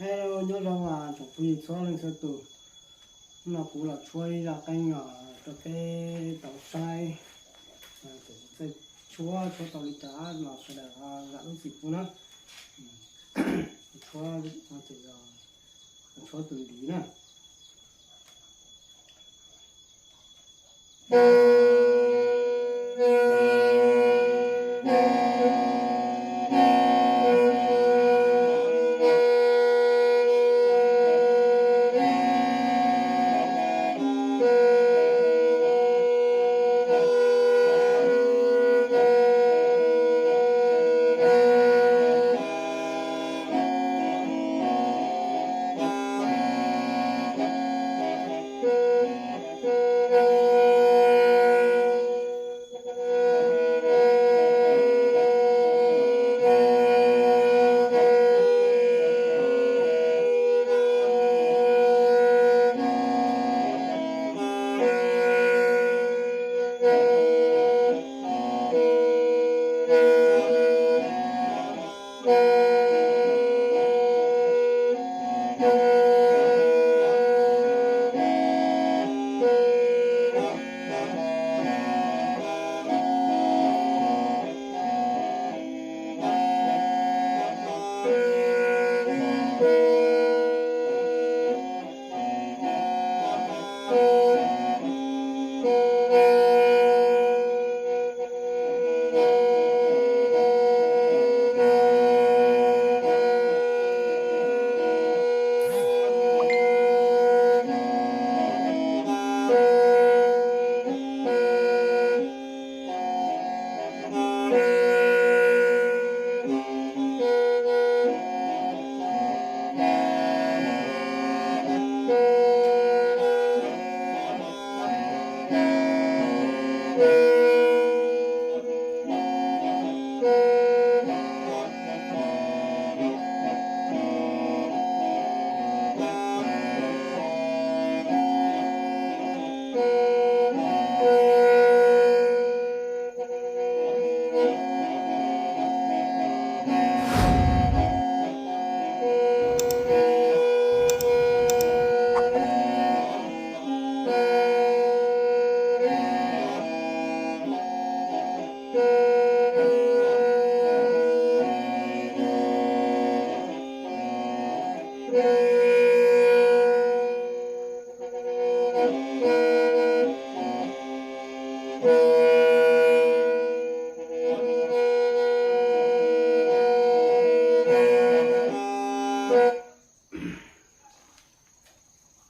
Hello, nyob zoo tsoom phooj ywg txhua leej txhua tus. Hnub no kuv los tshuab ib zaj qeej rau peb tau saib. Txawm tshuab tshuab tau li cas los sawv daws zam lub txim pub na. Tshuab, tshuab tus ntiv na.